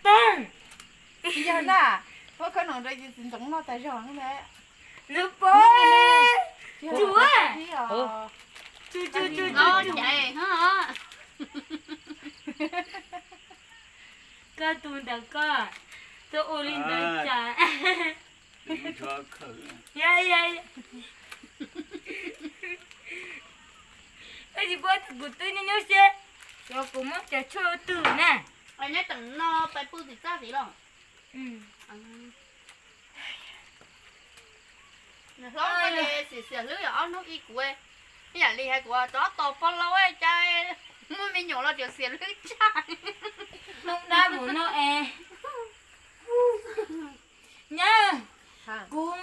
Toog. Yog na, muab khob noom rau txiv ntxoov noj tas zog ntag. Lub pob. Tsuav. Tsuav, tsuav, tsuav, tsuav. Koj tus ntawd koj txhob ua li ntawd cas. Koj tsis paub tias kuv twb nyuaj nyuaj siab, cov kuv muab cov tshuaj twg na. Neb teem no pais pw tim txaj tid los? Nws hlob xiam xiam hlwb yog ob hnub ib kuv, ib yam li hais kuv cov tos pog laus cas muaj me nyuam los tseem xiam hlwb tshaj. Hnub dab mus no es, nyab, kuv,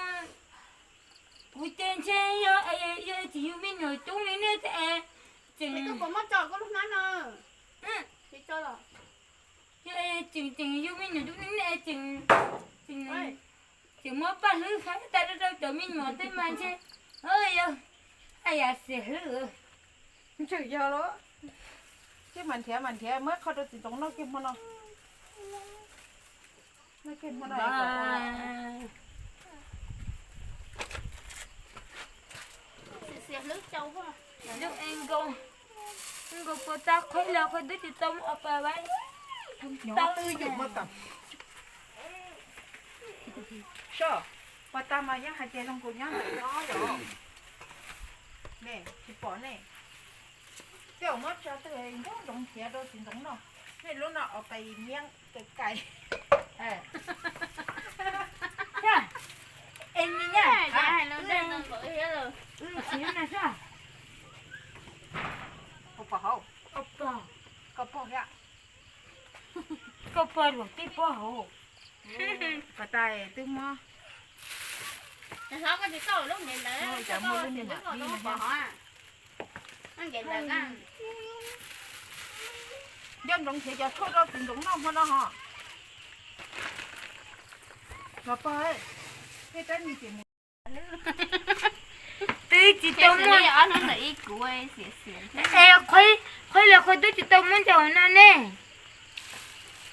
kuv ces ntshe yog, yog tseem yug me nyuam coob li nej thiab es tseem, yog tseem, tseem yug me nyuam coob li nej es tseem, tseem muab paj hlwb faib tas rau rau cov me nyuam tej mas ntshe yog haj yam xiam hlwb. Ntshe yog los, ces mas nrhiav mas nrhiav muab qho rau txiv ntxoov noj kiag hmo no. Noj kiag hmo no. Xiam hlwb cau. Nkaus puas tau qhib los qhib twb tsis tau muab pas vaib. Tau twb yus muab tau. Soj, pas tas mas yeej hais tias zoo nkaus nyob ntawm no yom. Ne, tsis pom ne. Tej zaum muab tso twg nroo nroo nrhiav rau txiv ntxoov noj. Nej lub no os pais miab kais kais. Es ni nyab, tsis na soj. Koj pom hauv, koj pom thiab. Koj pog luag tib pob hauv. Pas tas twb muab. Hlob, koj tsis txawj lub ntev ntawd, cov muaj lub niag mam pib no. Nco ntsoov nrhiav cov tshuaj rau txiv ntxoov noj hmo no ho. Los pog, tej rab ni ces mus. Twb tsis tau muab. Es qhib, qhib los qhib twb tsis tau muab ncaus no ne.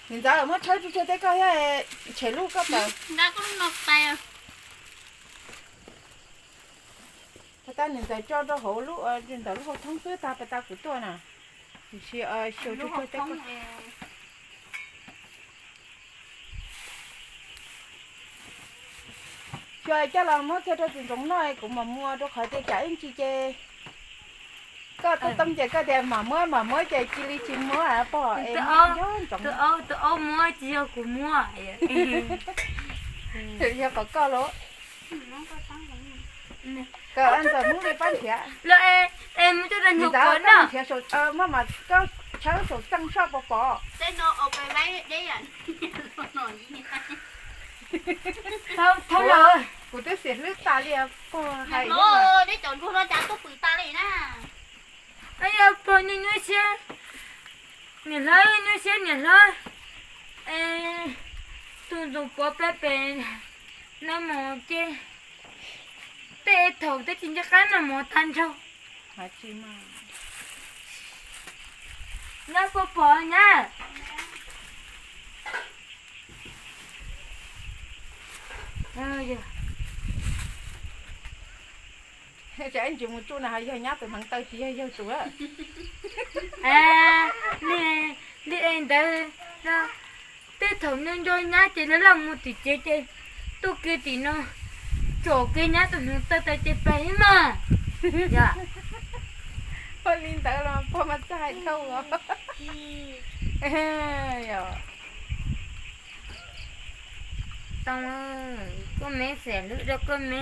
Niam ntxawm muab tshawb tsuj tsuag tej koj thiab, tshem lub koj tawm. Pas tas niam ntxawm tso rau hauv lub, ntawm lub hauv thoob xwb, tas pas tas kuv tuaj na. Tiam sis xyuas tsuj tsuag tej koj. Xyuas coj los muab kiag rau txiv ntxoov noj, kuv mam muab rau qhov tias tsam ib ntsis ces koj tuaj toob ces koj tias mam muab mam muab ces cia li tsis muab pog es nco ntsoov. Tus aub muab tsis yog kuv muab. Yog qhov koj los. Kom ntxawm mus li pab nrhiav. Los es mus coj rau nyuag koj nrhiav, muab mas koj tshawb saum txeej soj pos pom. Thab lawm. Kuv twb xiam hlwb tas li pog hais. Neb cov nruag no cas tuaj pw tas li na. Yog pog nyuaj nyuaj siab, niam hlob nyuaj siab niam hlob. Tus ntxoov puav peb pem noj mov ces tej thaum twb tsis nco qab noj mov tag nrho. Nyab puas pom nyab? Ib ntsis mus tsuj na ho yog nyab tus hneev taw tsis yog yawg tus. Li, li es ntawd, tej thaum nco nco nyab ces lawv laj mus tim tsev ces tuaj kiag tim no, tsom kiag nyab tus hneev taw tas ces pais mas. Ua li ntawd los pog mas txawj hais dhau os. Tau, koj me xiam hlwb rau koj me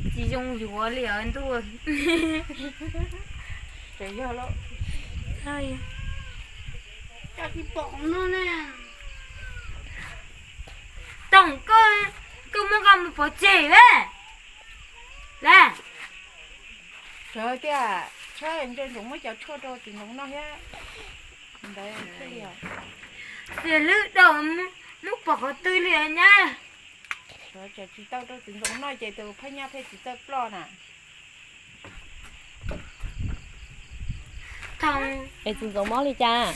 tsis zoo yuav li os ntuj. Tseem yog los. Toom, koj muab koj mus pov tseg la. La. Sawv tias tshawb ntsoov muab cov tshuaj rau txiv ntxoov noj thiab. Ntawd thiaj li os. Xiam hlwb rau, muab pov qhov twg li nyab? Sawv tsis tau rau txiv ntxoov noj ces tus phaj nyaj pheej tsis txawj ploj na. Es txiv ntxoov mob li cas?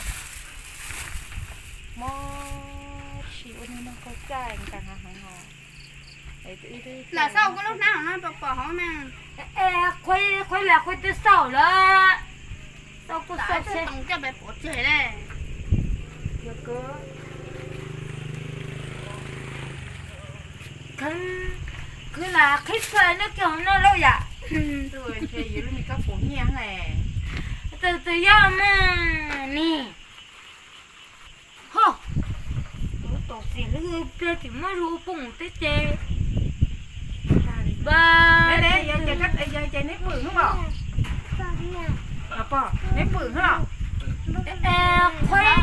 Lam xauj koj lub hnab no pom pom hauv na. Qhuaib, qhuaib lam qhuaib twb xauj lawm. Xauj kuj xauj seb. Khwv lam qhib tshaj no kiag hauv no lauj yam. Tus, tus yog mas ni. Ho, tus tom xim lwj pliag tsis muaj ru pum teb ces. Neb pwm hnub los? Neb pwm hnub los? Qhuaib,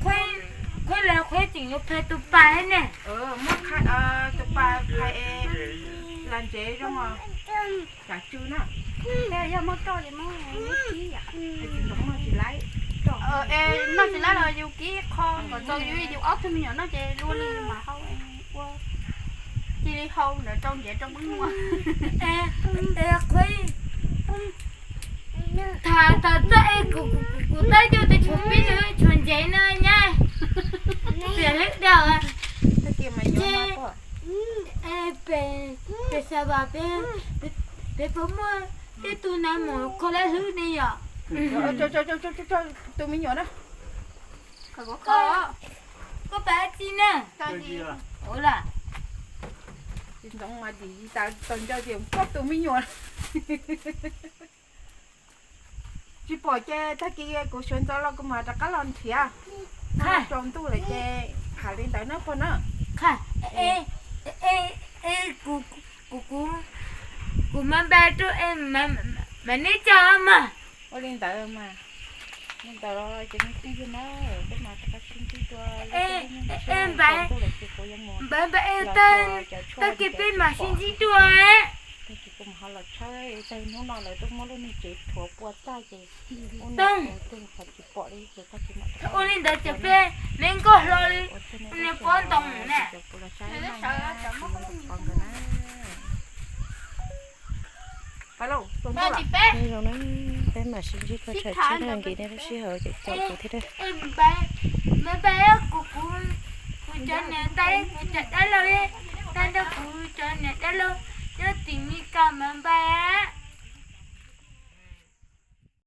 qhuaib, qhuaib lawv qhuaib tseem yuav phais tus pas ne. Muab tus pas phais los ntsev zoo os. Tsam tsw na. Yog muab roj ces muab kib yom. Tsis nrov no tsis laib. Noj tsis laib los yus kib qho kom txaus yus, yus ob tug me nyuam noj ces luaj li mas hau ua. Cia li hau ntawd rau ntsev rau npub nua. Qhuaib, tham txog es kuv, kuv tab cuj tes tshuav pib no tshuav ntsev no nyab. Tiam lwm daws. Ces pem, pem Xav Vam peb, peb puas muaj tej tug nas mus kho lab hlwb ne yom? Tus me nyuam na. Koj pab tsi na? Ua lam. Tsis ntxoov mas dim tas tau nco tias koj tus me nyuam. Tsis pom ces tag kis kuv sawv ntxov los kuv mam rov qab los nrhiav. Tsaus ntuj lawm ces tham li ntawd na pog na. Kuv, kuv, kuv mam npaj rau es mam neb coj mas. Ua li ntawd mas. Li ntawd ces me phooj ywg na, peb mam rov qab sib ntsib dua. Npaj, npaj es tag kis peb mam sib ntsib dua. Tag kis kuv mam ho los tshawb, tag hnub no lawv twb muab lub niag tsev rhuav pua tag ces ub no twb qhov tsis pom li ces tag kis mam. Ua li ntawd ces peb me nkauj hlo li, niag pob ntoo na. Peb los saib na, peb mus pom nkawd na. Peb mam sib ntsib dua tsam tshiab na, nkim nej lub sij hawm ces caum kuv thiab na. Npaj, kuv, kuv, kuv cov niam tais, kuv cov dab laug, tag nrho kuv cov niam dab laug nyob tim Mes Kas mas npaj.